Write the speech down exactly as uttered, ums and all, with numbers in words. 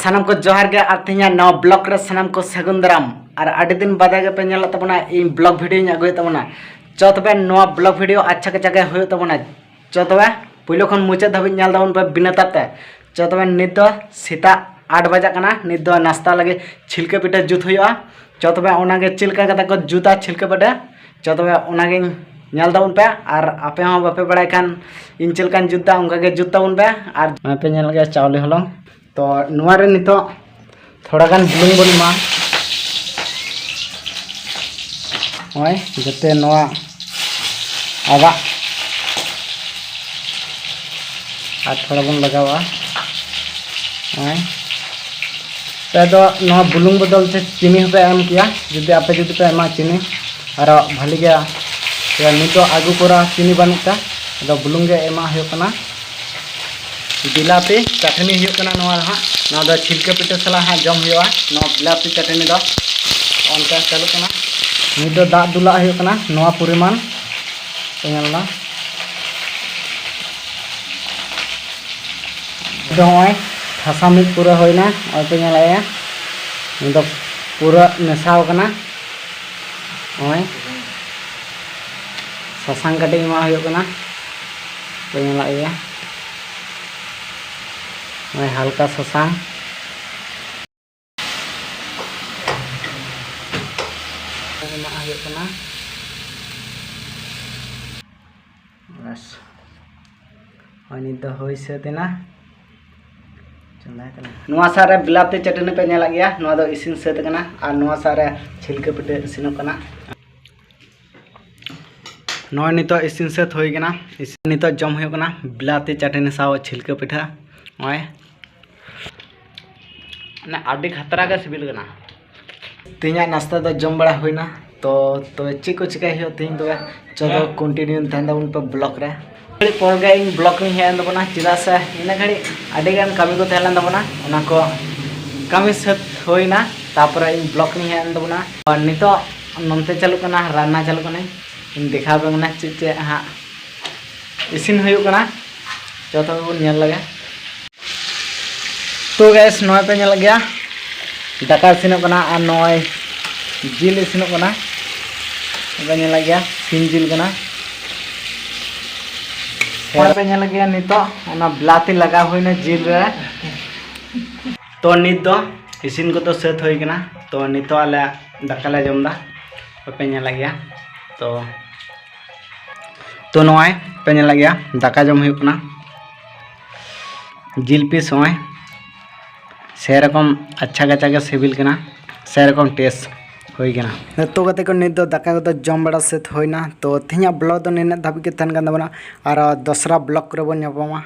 ᱥᱟᱱᱟᱢ ᱠᱚ ᱡᱚᱦᱟᱨ ᱜᱮ, ᱟᱨ ᱛᱮᱦᱮᱧᱟᱜ ᱱᱟᱣᱟ ᱵᱞᱚᱜ ᱨᱮ ᱥᱟᱱᱟᱢ ᱠᱚ ᱥᱟᱹᱜᱩᱱ ᱫᱟᱨᱟᱢ᱾ ᱟᱨ ᱟᱹᱰᱤ ᱫᱤᱱ ᱵᱟᱫᱮ ᱜᱮᱯᱮ ᱧᱮᱞᱚᱜ ᱛᱟᱵᱚᱱᱟ, ᱤᱧ ᱵᱞᱚᱜ ᱵᱷᱤᱰᱤᱭᱳᱧ ᱟᱹᱜᱩᱭᱮᱫ ᱛᱟᱵᱚᱱᱟ᱾ ᱪᱚ ᱛᱚᱵᱮ ᱱᱚᱣᱟ ᱵᱞᱚᱜ ᱵᱷᱤᱰᱤᱭᱳ ᱟᱪᱪᱷᱟ ᱠᱟᱪᱟ ᱜᱮ ᱦᱩᱭᱩᱜ ᱛᱟᱵᱚᱱᱟ᱾ ᱪᱚ ᱛᱚᱵᱮ ᱯᱳᱭᱞᱳ ᱠᱷᱚᱱ ᱢᱩᱪᱟᱹᱫ ᱫᱷᱟᱹᱵᱤᱡ ᱧᱮᱞ ᱛᱟᱵᱚᱱ ᱯᱮ ᱵᱤᱱᱟᱹ ᱛᱟᱵ ᱛᱮ᱾ ᱪᱚ ᱛᱚᱵᱮ ᱱᱤᱛ ᱫᱚ ᱥᱮᱛᱟᱜ ᱟᱴ ᱵᱟᱡᱟᱜ ᱠᱟᱱᱟ, ᱱᱤᱛ ᱫᱚ ᱱᱟᱥᱛᱟ ᱞᱟᱹᱜᱤᱫ ᱪᱷᱤᱞᱠᱟᱹ ᱯᱤᱴᱷᱟᱹ ᱡᱩᱛ ᱦᱩᱭᱩᱜᱼᱟ᱾ ᱪᱚ ᱛᱚᱵᱮ ᱚᱱᱟᱜᱮ ᱪᱮᱫ ᱞᱮᱠᱟ ᱠᱟᱛᱮ ᱠᱚ ᱡᱩᱛᱟ ᱪᱷᱤᱞᱠᱟᱹ ᱯᱤᱴᱷᱟᱹ, ᱪᱚ ᱛᱚᱵᱮ ᱚᱱᱟᱜᱤᱧ ᱧᱮᱞ ᱛᱟᱵᱚᱱ ᱯᱮ᱾ ᱟᱨ ᱟᱯᱮ ᱦᱚᱸ ᱵᱟᱯᱮ ᱵᱟᱲᱟᱭ ᱠᱷᱟᱱ ᱤᱧ ᱪᱮᱫ ᱞᱮᱠᱟᱧ ᱡᱩᱛ ᱫᱟ, ᱚᱱᱠᱟ ᱜᱮ ᱡᱩᱛ ᱛᱟᱵᱚᱱ ᱯᱮ᱾ ᱟᱨ ᱱᱚᱜᱼᱚᱭ ᱯᱮ ᱧᱮᱞ ᱜᱮᱭᱟ ᱪᱟᱣᱞᱮ ᱦᱚᱞᱚᱝ, ᱛᱚ ᱱᱚᱣᱟ ᱨᱮ ᱱᱤᱛᱚᱜ ᱛᱷᱚᱲᱟ ᱜᱟᱱ ᱵᱩᱞᱩᱝ ᱵᱚᱱ ᱮᱢᱟ᱾ ᱱᱚᱜᱼᱚᱭ ᱡᱟᱛᱮ ᱱᱚᱣᱟ ᱟᱫᱟᱜ ᱟᱨ ᱛᱷᱚᱲᱟ ᱵᱚᱱ ᱞᱟᱜᱟᱣᱟ᱾ ᱱᱚᱜᱼᱚᱭ ᱟᱯᱮ ᱫᱚ ᱱᱚᱣᱟ ᱵᱩᱞᱩᱝ ᱵᱚᱫᱚᱞ ᱛᱮ ᱪᱤᱱᱤ ᱦᱚᱸᱯᱮ ᱮᱢ ᱠᱮᱭᱟ, ᱡᱩᱫᱤ ᱟᱯᱮ ᱡᱩᱫᱤ ᱯᱮ ᱮᱢᱟ ᱪᱤᱱᱤ, ᱟᱨᱚ ᱵᱷᱟᱹᱞᱤ ᱜᱮ᱾ ᱱᱤᱛᱚᱜ ᱟᱹᱜᱩ ᱠᱚᱨᱟ ᱪᱤᱱᱤ ᱵᱟᱹᱱᱩᱜ ᱛᱮ, ᱟᱫᱚ ᱵᱩᱞᱩᱝ ᱜᱮ ᱮᱢᱟᱜ ᱦᱩᱭᱩᱜ ᱠᱟᱱᱟ᱾ ᱵᱤᱞᱟᱹᱛᱤ ᱪᱟᱹᱴᱱᱤ ᱦᱩᱭᱩᱜ ᱠᱟᱱᱟ ᱱᱚᱣᱟ ᱫᱚ ᱦᱟᱸᱜ᱾ ᱱᱚᱣᱟ ᱫᱚ ᱪᱷᱤᱞᱠᱟᱹ ᱯᱤᱴᱷᱟᱹ ᱥᱟᱞᱟᱜ ᱦᱟᱸᱜ ᱡᱚᱢ ᱦᱩᱭᱩᱜᱼᱟ, ᱱᱚᱣᱟ ᱵᱤᱞᱟᱹᱛᱤ ᱪᱟᱹᱴᱱᱤ ᱫᱚ᱾ ᱚᱱᱠᱟ ᱪᱟᱹᱞᱩᱜ ᱠᱟᱱᱟ᱾ ᱱᱤᱛ ᱫᱚ ᱫᱟᱜ ᱫᱩᱞᱟᱜ ᱦᱩᱭᱩᱜ ᱠᱟᱱᱟ ᱱᱚᱣᱟ ᱯᱚᱨᱤᱢᱟᱱ᱾ ᱯᱮ ᱧᱮᱞ ᱫᱟ᱾ ᱱᱤᱛ ᱫᱚ ᱱᱚᱜᱼᱚᱭ ᱴᱷᱟᱥᱟ ᱢᱤᱫ ᱯᱩᱨᱟᱹ ᱦᱩᱭᱱᱟ᱾ ᱱᱚᱜᱼᱚᱭ ᱯᱮ ᱧᱮᱞᱮᱫᱼᱟ, ᱱᱤᱛ ᱫᱚ ᱯᱩᱨᱟᱹ ᱢᱮᱥᱟᱣ ᱠᱟᱱᱟ᱾ ᱱᱚᱜᱼᱚᱭ ᱥᱟᱥᱟᱝ ᱠᱟᱹᱴᱤᱡ ᱮᱢᱟᱜ ᱦᱩᱭᱩᱜ ᱠᱟᱱᱟ, ᱯᱮ ᱧᱮᱞᱮᱫ ᱜᱮᱭᱟ᱾ ᱱᱚᱜᱼᱚᱭ ᱦᱟᱞᱠᱟ ᱥᱟᱥᱟᱝ᱾ ᱮᱢᱟᱜ ᱦᱩᱭᱩᱜ ᱠᱟᱱᱟ᱾ ᱵᱟᱥ, ᱦᱳᱭ, ᱱᱤᱛ ᱫᱚ ᱦᱩᱭ ᱥᱟᱹᱛ ᱮᱱᱟ᱾ ᱪᱚᱸᱫᱟᱭ ᱛᱟᱞᱟᱝ᱾ ᱱᱚᱣᱟ ᱥᱟᱶ ᱨᱮ ᱵᱤᱞᱟᱹᱛᱤ ᱪᱟᱹᱴᱱᱤ ᱯᱮ ᱧᱮᱞᱮᱫ ᱜᱮᱭᱟ, ᱱᱚᱣᱟ ᱫᱚ ᱤᱥᱤᱱ ᱥᱟᱹᱛ ᱟᱠᱟᱱᱟ᱾ ᱟᱨ ᱱᱚᱣᱟ ᱥᱟᱶ ᱨᱮ ᱪᱷᱤᱞᱠᱟᱹ ᱯᱤᱴᱷᱟᱹ ᱤᱥᱤᱱᱚᱜ ᱠᱟᱱᱟ᱾ ᱱᱚᱜᱼᱚᱭ ᱱᱤᱛᱚᱜ ᱤᱥᱤᱱ ᱥᱟᱹᱛ ᱦᱩᱭ ᱠᱟᱱᱟ᱾ ᱤᱥᱤᱱ, ᱱᱤᱛᱚᱜ ᱡᱚᱢ ᱦᱩᱭᱩᱜ ᱠᱟᱱᱟ ᱵᱤᱞᱟᱹᱛᱤ ᱪᱟᱹᱴᱱᱤ ᱥᱟᱶ ᱪᱷᱤᱞᱠᱟᱹ ᱯᱤᱴᱷᱟᱹ᱾ ᱱᱚᱜᱼᱚᱭ ᱢᱟᱱᱮ ᱟᱹᱰᱤ ᱠᱷᱟᱛᱨᱟ ᱜᱮ ᱥᱤᱵᱤᱞ ᱠᱟᱱᱟ᱾ ᱛᱮᱦᱮᱧᱟᱜ ᱱᱟᱥᱛᱟ ᱫᱚ ᱡᱚᱢ ᱵᱟᱲᱟ ᱦᱩᱭᱱᱟ᱾ ᱛᱚ, ᱛᱚᱵᱮ ᱪᱮᱫ ᱠᱚ ᱪᱤᱠᱟᱹᱭ ᱦᱩᱭᱩᱜᱼᱟ ᱛᱮᱦᱮᱧ? ᱛᱚᱵᱮ ᱪᱚᱞᱚ, ᱦᱮᱸ᱾ Continue ᱛᱟᱦᱮᱱ ᱛᱟᱵᱚᱱ ᱯᱮ ᱵᱞᱚᱜ ᱨᱮ᱾ ᱟᱹᱰᱤ ᱯᱚᱨ ᱜᱮ ᱤᱧ ᱵᱞᱚᱜ ᱨᱤᱧ ᱦᱮᱡ ᱮᱱ ᱛᱟᱵᱚᱱᱟ, ᱪᱮᱫᱟᱜ ᱥᱮ ᱤᱱᱟᱹ ᱜᱷᱟᱹᱲᱤᱡ ᱟᱹᱰᱤ ᱜᱟᱱ ᱠᱟᱹᱢᱤ ᱠᱚ ᱛᱟᱦᱮᱸ ᱞᱮᱱ ᱛᱟᱵᱚᱱᱟ, ᱚᱱᱟ ᱠᱚ ᱠᱟᱹᱢᱤ ᱥᱟᱹᱛ ᱦᱩᱭᱱᱟ, ᱛᱟᱯᱚᱨᱮ ᱤᱧ ᱵᱞᱚᱜ ᱨᱤᱧ ᱦᱮᱡ ᱮᱱ ᱛᱟᱵᱚᱱᱟ᱾ ᱟᱨ ᱱᱤᱛᱚᱜ ᱱᱚᱱᱛᱮ ᱪᱟᱹᱞᱩᱜ ᱠᱟᱱᱟ, ᱨᱟᱱᱱᱟ ᱪᱟᱹᱞᱩᱜ ᱠᱟᱱᱟ, ᱤᱧ ᱫᱮᱠᱷᱟᱣ ᱟᱯᱮ ᱠᱟᱱᱟ ᱪᱮᱫ ᱪᱮᱫ ᱦᱟᱸᱜ ᱤᱥᱤᱱ ᱦᱩᱭᱩᱜ ᱠᱟᱱᱟ, ᱡᱚᱛᱚ ᱜᱮᱵᱚᱱ ᱧᱮᱞ ᱞᱮᱜᱮ᱾ ᱛᱚ ᱜᱮᱥ, ᱱᱚᱜᱼᱚᱭ ᱯᱮ ᱧᱮᱞᱮᱫ ᱜᱮᱭᱟ, ᱫᱟᱠᱟ ᱤᱥᱤᱱᱚᱜ ᱠᱟᱱᱟ ᱟᱨ ᱱᱚᱜᱼᱚᱭ ᱡᱤᱞ ᱤᱥᱤᱱᱚᱜ ᱠᱟᱱᱟ᱾ ᱯᱮ ᱧᱮᱞᱮᱫ ᱜᱮᱭᱟ, ᱥᱤᱢ ᱡᱤᱞ ᱠᱟᱱᱟ᱾ ᱱᱚᱜᱼᱚᱭ ᱯᱮ ᱧᱮᱞᱮᱫ ᱜᱮᱭᱟ, ᱱᱤᱛᱚᱜ ᱚᱱᱟ ᱵᱤᱞᱟᱹᱛᱤ ᱞᱟᱜᱟᱣ ᱦᱩᱭᱱᱟ ᱡᱤᱞ ᱨᱮ᱾ ᱛᱚ ᱱᱤᱛ ᱫᱚ ᱤᱥᱤᱱ ᱠᱚᱫᱚ ᱥᱟᱹᱛ ᱦᱩᱭ ᱠᱟᱱᱟ᱾ ᱛᱚ ᱱᱤᱛᱚᱜ ᱟᱞᱮ ᱫᱟᱠᱟ ᱞᱮ ᱡᱚᱢ ᱮᱫᱟ, ᱵᱟᱯᱮ ᱧᱮᱞᱮᱫ ᱜᱮᱭᱟ᱾ ᱛᱚ ᱛᱚ ᱱᱚᱜᱼᱚᱭ ᱯᱮ ᱧᱮᱞᱮᱫ ᱜᱮᱭᱟ, ᱫᱟᱠᱟ ᱡᱚᱢ ᱦᱩᱭᱩᱜ ᱠᱟᱱᱟ, ᱡᱤᱞ ᱯᱤᱥ᱾ ᱱᱚᱜᱼᱚᱭ ᱥᱮᱨᱚᱠᱚᱢ ᱟᱪᱪᱷᱟ ᱠᱟᱪᱷᱟ ᱜᱮ ᱥᱤᱵᱤᱞ ᱠᱟᱱᱟ, ᱥᱮᱨᱚᱠᱚᱢ ᱴᱮᱥᱴ ᱦᱩᱭ ᱠᱟᱱᱟ᱾ ᱛᱚ ᱜᱟᱛᱮ ᱠᱚ, ᱱᱤᱛ ᱫᱚ ᱫᱟᱠᱟ ᱠᱚᱫᱚ ᱡᱚᱢ ᱵᱟᱲᱟ ᱥᱟᱹᱛ ᱦᱩᱭᱱᱟ᱾ ᱛᱚ ᱛᱮᱦᱮᱧᱟᱜ ᱵᱞᱚᱜ ᱫᱚ ᱱᱤᱱᱟᱹᱜ ᱫᱷᱟᱹᱵᱤᱡ ᱜᱮ ᱛᱟᱦᱮᱱ ᱠᱟᱱ ᱛᱟᱵᱚᱱᱟ, ᱟᱨ ᱫᱚᱥᱨᱟ ᱵᱞᱚᱜ ᱠᱚᱨᱮ ᱵᱚᱱ ᱧᱟᱯᱟᱢᱟ᱾